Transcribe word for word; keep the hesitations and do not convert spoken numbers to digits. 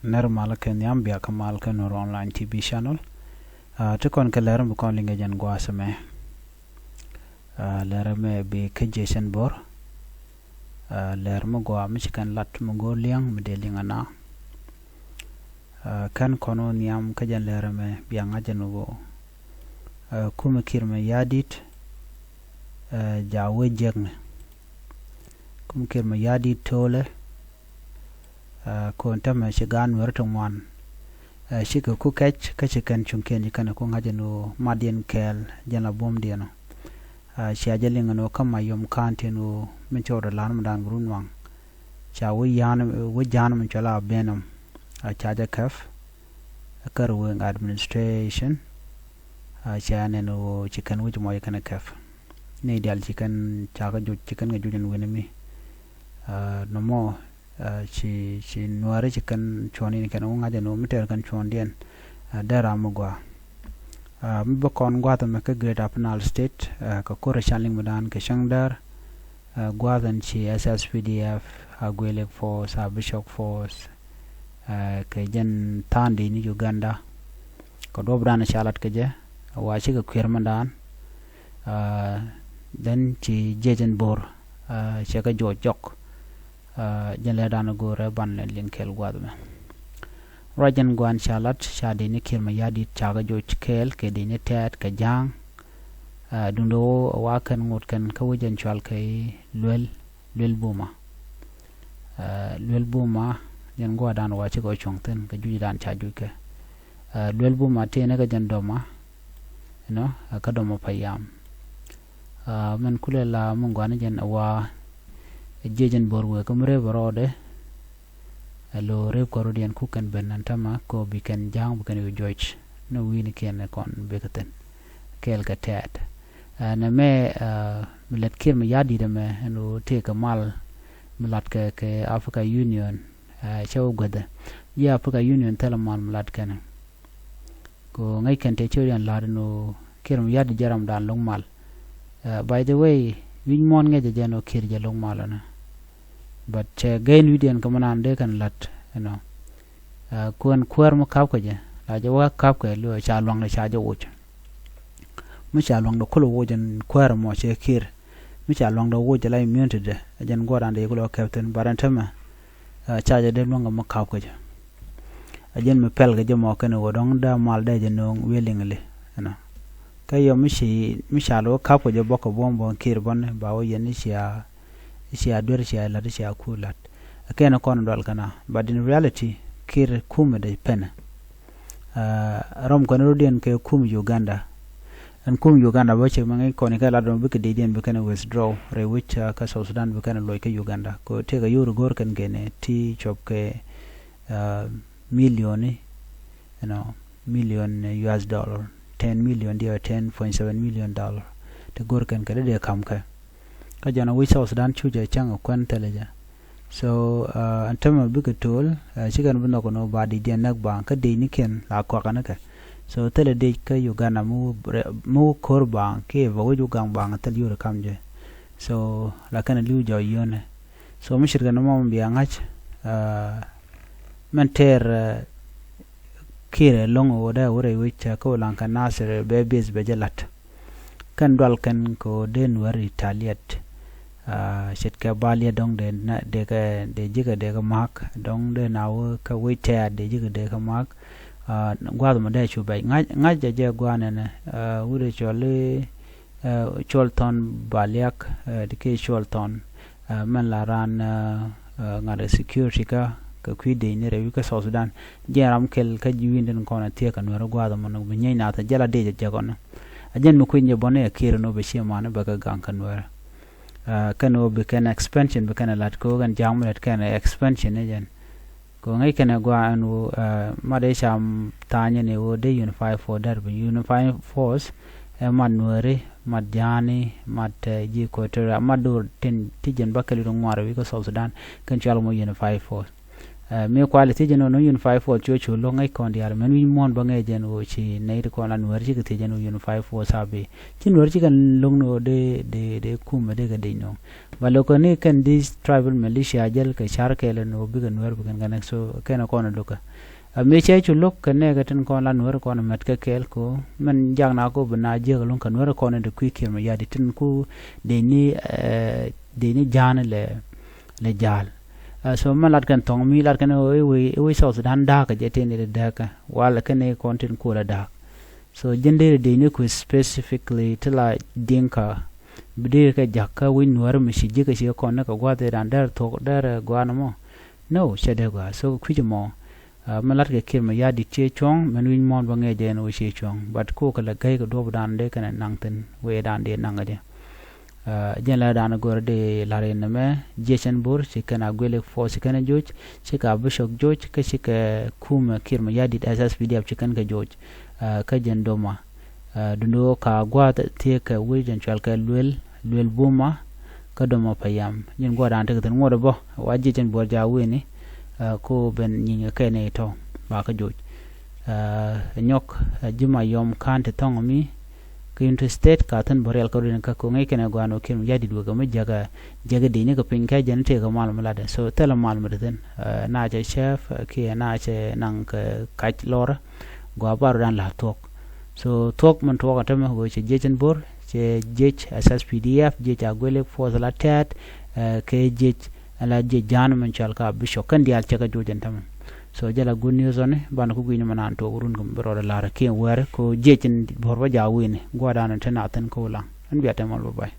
Nɛr malä kɛ nhiam, bia kä mal kä Nuer Online T V channel. Ah, ti kɔn kɛ lɛr mi kɔn liŋɛ jɛn gua̱a̱th ɛmɛ. Ah, lɛr ɛmɛ bi kä Jiecɛn Bor. Ah, lɛr mi gɔaa mi ci kɛn lat mi go̱o̱r liɛŋ mi dee liŋ ɛna. Ah, kɛn kɔn wä nhiam kä jɛn lɛr ɛmɛ bia ŋa̱c jɛn wä. Ah, kumɛ Kiir Mayardit, ah, ja wee jiäkni. Kumɛ Kiir Mayardit to̱o̱lɛ, ah, kɔn tämɛ ci gaat Nuɛr ti ŋuan. Ah, cikɛ ku kɛc kä ci kɛn cuŋkiɛn ci kɛn ku ŋa̱c ɛn ɣöö matdiɛn kɛɛl jɛn la buɔ̱mdiɛn ɔ. Ah, cia jɛ liŋ ɛn ɣöö kä Mayom County ɛn ɣöö min cɔɔdɛ la̱r mi daan bi run waŋ. Ca wä ya̱a̱n, wä ja̱a̱n min cɔl a Benham. Ah, ca jɛ kɛp kä Ruweng administration. Ah, cia nɛn ɣöö ci kɛn wi̱c mɔc kɛn kɛp. Ni dial ci kɛn ca kɛ juc, ci kɛn kɛ juc ɛn wi̱ni mi. Ah, nɔmɔ, ah, ci, ci Nuääri ci kɛn cuɔ̱ɔ̱ŋ in kɛn wä ŋa̱c ɛn ɣöö mi tɛɛr kɛn cuɔ̱ɔ̱ŋdiɛn. Ah, dee ram mi gɔaa. Ah, mi bä kɔn gua̱a̱th ɛmɛ kä Greater Upper Nile State, ah, kɛ ko̱r cän liŋ mi daan kɛ cäŋ däär. Ah, gua̱a̱th ɛn ci S S P D F, Agwelek Force, Abishok Force, ah, kɛ jɛn tha̱a̱ŋ dec ni Uganda. Kɛ duɔ̱p daan ca lat kɛ jɛ, wa cikɛ kui̱er mi daan. Ah, then ci Jiecɛn Bor, ah, cɛ kɛ juɔc jɔk. Ah, jɛn lɛ daan go̱o̱rɛ ban lɛ liŋ kɛɛl gua̱a̱th mɛ. Ruac jɛn gua̱a̱n ca lat ca dec ni Kiir Mayardit ca kɛ juɔc kɛɛl kɛ dec ni tɛɛt kɛ ja̱a̱ŋ. Ah, duundɛ wä wa kɛn ŋot kɛn kä wä jɛn cual kɛ Luel, Luel Buma. Ah, Luel Buma jɛn gua̱a̱th daan wa cikɛ wä cuɔ̱ŋ thi̱n kɛ juc daan ca juc kɛ. Ah, Luel Buma tëë ni kɛ jɛn dɔma, you know, ah, kä dɔma payam. Ah, mɛn kulɛ la mi gua̱a̱ni jɛn wa Jiecɛn Bor wëë kä mi rep rɔɔdɛ. Ɛ lo rep kɔr rɔɔdiɛn kukɛn ben ɛn tämɛ kɛ ɣöö bi kɛn ja̱a̱ŋ bi kɛn yu juɔc ni wi̱i̱ni kiɛn kɔn bek thi̱n kɛɛl kɛ tɛɛt. Ah, nɛ mɛ, ah, mi lät Kiir Mayardit ɛmɛ ɛn ɣöö tëëkɛ mal mi lat kɛ, kɛ Africa Union, ah, cɛ wä guäthɛ. Ji̱ Africa Union thilɛ mal mi lat kɛn. Kɛ ɣöö ŋäc kɛn tëë cio̱diɛn la̱t ɛn ɣöö Kiir Mayardit jɛ ramdan lo̱k mal. Ah, by the way, wi̱c muɔ̱ɔ̱n ŋäcɛ jɛ ɛn ɣöö Kiir jɛ lo̱k mal ɛnɔ. But cɛ ga̱y wi̱cdiɛn kɛ mi naan dee kɛn la̱t, you know. Ah, kuɛn kuäär mi ka̱pkɛ jɛ, la jɛ wä ka̱pkɛ luɔ̱c ca luaŋdɛ ca jɛ woc. Mi ca luaŋdɛ kulɛ woc ɛn kuäär ɛmɔ cɛ Kiir. Mi ca luaŋdɛ woc jɛ la immunity dɛ, ɛ jɛn gua̱a̱r dan dee kulɛ kɛp thi̱n, but ɛn tämɛ, ah, ca jɛ dee luaŋkɛ mi ka̱pkɛ jɛ. A jɛn mi pɛl kɛ jɛ mɔ kɛn ɣöö dɔ̱ŋ dee mal dee jɛ nööŋ wi̱i̱ liŋli, you know. Kä yɔ mi ci, mi ca lo̱ ka̱p kɛ jɛ bɔk kɛ buɔ̱m buɔ̱m Kiir bɔni ba wä yɛn i̱ cia, i̱ cia duer cia la̱t i̱ cia kuur la̱t. A kɛn kɔn dual kɛn a, but in reality Kiir kumɛ dee pɛnɛ. Ah, rɔm kɛn rɔdiɛn kɛ kumɛ Uganda. Ɛn kumɛ Uganda bä cɛ mɛ ŋäc kɔn kɛ lat dɔ̱ŋ bikɛ dee diɛn bikɛn withdraw rɛy wi̱c, ah, kä South Sudan bikɛn loc kä Uganda. Kɛ tëëkɛ yor go̱o̱r kɛn kɛn ti cuɔp kɛ, ah, million, you know, million, eh, U S dollar, ten million diɛ ten point seven million dollar. Ti go̱r kɛn kɛ dee dee kam kɛ. Kä jɔn a wi̱c South Sudan cu jɛ cäŋ a kuɛn thilɛ jɛ. So, ah, ɛn tämɛ bikɛ to̱l, ah, cikɛn bi nhɔk ni wä ba dec diɛn näk baŋ kä dec ni kiɛn la kɔakɛ ni kɛ. So thilɛ dec kä Uganda mi wä, mi wä ko̱r baŋ kiɛ bɛ wi̱c wä gaŋ baŋ thil yuri kam jɛ. So la kɛn a li̱w jɔɔc yionɛ. So mi ce̱tkɛ ni mɔ mi bia ŋa̱c, ah, mɛn tɛɛr, ah, Kiir ɛlɔ̱ŋ ɣöö dee wä rɛy wec, ah, kä Ulaŋ kɛ Nasir bɛ beth bɛ jɛ la̱t. Kɛn dual kɛn kɛ ɣöö dee Nuäär retaliate. Ah, ce̱tkɛ bal yɛ dɔ̱ŋ dee na, dee kɛ, dee ji̱ kɛ dee kɛ ma̱a̱k dɔ̱ŋ dee na wä kä wec tɛɛr dee ji̱ kɛ dee kɛ ma̱a̱k. Ah, gua̱a̱th mɔ dee cu bɛc ŋa̱c, ŋa̱c jɛ jɛ gua̱a̱n ɛnɛ, ah, wut ɛ cɔl i̱, ah, Cuɔl Thɔn Baliak, ah, ti kiɛ Cuɔl Thɔn. Ah, mɛn la raan, ah, ah, ŋa̱t security kä, kɛ kui̱ dec ni rɛy wi̱c kä South Sudan. Jiɛn ram kɛl kä ji̱ wi̱n tin kɔn a thiek kɛ Nuɛr gua̱a̱th ɛmɔ ni bi nyieeny nath jɛ la dec a jɛ kɔn. A jɛn mi kui̱ny jɛ bɔni a Kiir ni wä bi cie mani bɛ kɛ gaŋ kɛ Nuɛr. Ah, kɛn wä bi kɛn expansion bi kɛn a lat kɛ wä kɛn ja̱a̱ŋ mi lät kɛn expansion ni jɛn. Kɛ ɣöö ŋäc kɛn ɛ gua̱a̱ ɛn ɣöö, eh, mat ëë ca tha̱a̱ny ɛn ɣöö dee Unified Force dɛr bi Unified Force, eh, mat Nuääri, mat Ja̱a̱ni, mat, eh, ji̱ Equatoria, mat do̱r tin ti jɛn bä kɛl wi̱i̱ ti ŋuan rɛy wi̱i̱ kä South Sudan, kɛn cɔal mɔ Unified Force. Ɛ, mi kual thiec ɛn ɣöö ni Unified Force cuɛ cu lo̱k ŋäc kɔn diaal, mɛn wi̱c muɔ̱ɔ̱n bä ŋɛc ɛn ɣöö ci nɛy ti kɔn la Nuäär cikɛ thiec ɛn ɣöö Unified Force a bi. Ci Nuäär cikɛ lo̱k ni ɣöö dee, dee, dee kumɛ dee kɛ dec nööŋ. Ba lo̱kɛ ni kɛn this tribal militia jäl kɛ car kɛɛl ɛn ɣöö bikɛ Nuäär bikɛn kɛ näk, so kɛn kɔn lo̱kɛ. Ɛ, mi cɛ cu lo̱k kɛ nɛɛkɛ tin kɔn la Nuäär kɔn mɛt kɛ kɛɛl kɛ ɣöö mɛn jak na kɔ bi na jiäk lo̱ŋ kɛ Nuäär kɔn in te kui̱ Kiir Mayardit tin ku dee ni, ɛ, dee ni ja̱a̱n lɛ, lɛ ja̱a̱l. Ɛ, so mɛn lat kɛn thɔŋ mi lat kɛn ɣöö i̱ wec, i̱ wec South Sudan da̱a̱k kɛ jɛ tin i̱ dee dääkä walɛ kɛn i̱ kɔn tin kuɔl ɛ da̱a̱k. So ji̱n deri dec ni kui̱ specifically ti la Dinka bi deri kɛ ja̱k kä wi̱c Nuäär mi ci ji̱ kɛ ci kɔn ni kɛ gua̱th i̱ dan dɛr thuɔ̱k dɛr, ɛ, gua̱a̱n ɛmɔ. No, cɛ dee gua̱a̱. So kɛ kui̱c ɛmɔ, ɛ, mɛn lat kɛ Kiir Mayardit ciɛ cuɔ̱ŋ, mɛn wi̱c muɔ̱ɔ̱n bä ŋɛc jɛ ɛn ɣöö ciɛ cuɔ̱ŋ. But kokɛ lɛ gäy kɛ duɔ̱p dan dee kɛn ɛ naŋ thi̱n wee dan dee naŋ kɛ jɛ. Ɛ, jɛn la dan gör dee la̱r in nɛmɛ, jiɛc ɛn Bor ci kɛn Agwelek Force ci kɛn ɛ joc, ci kɛ Abishok joc, kä ci kɛ kumɛ Kiir Mayardit S S P D F ci kɛn kɛ joc. Ɛ, kä jɛn Doma, ɛ, dundo ka gua̱a̱th thiee kɛ wi̱c jɛn cual kɛ Luel, Luel Buma, kä Doma Payam. Jɛn gua̱a̱th dan tekɛ thi̱n ŋuɔ̱t ɛ bä, wa jiɛc ɛn Bor ja wi̱i̱ni, ɛ, ko ben nyinyɛ kɛ ni tɔ̱ ba kä joc. Ɛ, nyɔk, ɛ, ji̱ Mayom County thɔŋ mi, kä Unity State ka thi̱n bä riɛl kä ruin kä ko̱ŋ i̱ kɛn ɛ gua̱a̱n ɔ Kiir Mayardit wekɛ mi jäkä, jäkä dini kɛ piny kä jɛn tëëkɛ mal mi latdɛ. So thilɛ mal mi te thi̱n. Ɛ, na cɛ chef, ɛ, kiɛ na cɛ naŋ kɛ kac lɔrä, gɔaa bar dan la thuɔ̱k. So thuɔ̱k min tuɔɔk ɛ tämɛ wee cɛ jiɛc ɛn Bor, cɛ jiɛc S S P D F, jiɛc Agwelek Force la tɛ̈t, ɛ, kɛ jiɛc, ɛ, la jiɛc ja̱a̱n min cɔal ka Abishok. Kɛn diaal cɛ kɛ joc ɛn tämɛ. So jɛ la good news ɔni, ban ku gui̱ny mɛ naan tuɔɔk run kɛ mi bi rɔɔdɛ la̱r kiɛ wɛɛr ko jiɛc in Bor bä ja wi̱i̱ni. Gua̱a̱r dan in te na thi̱n ko laŋ. Ɛn bia tɛmɔl bä bay.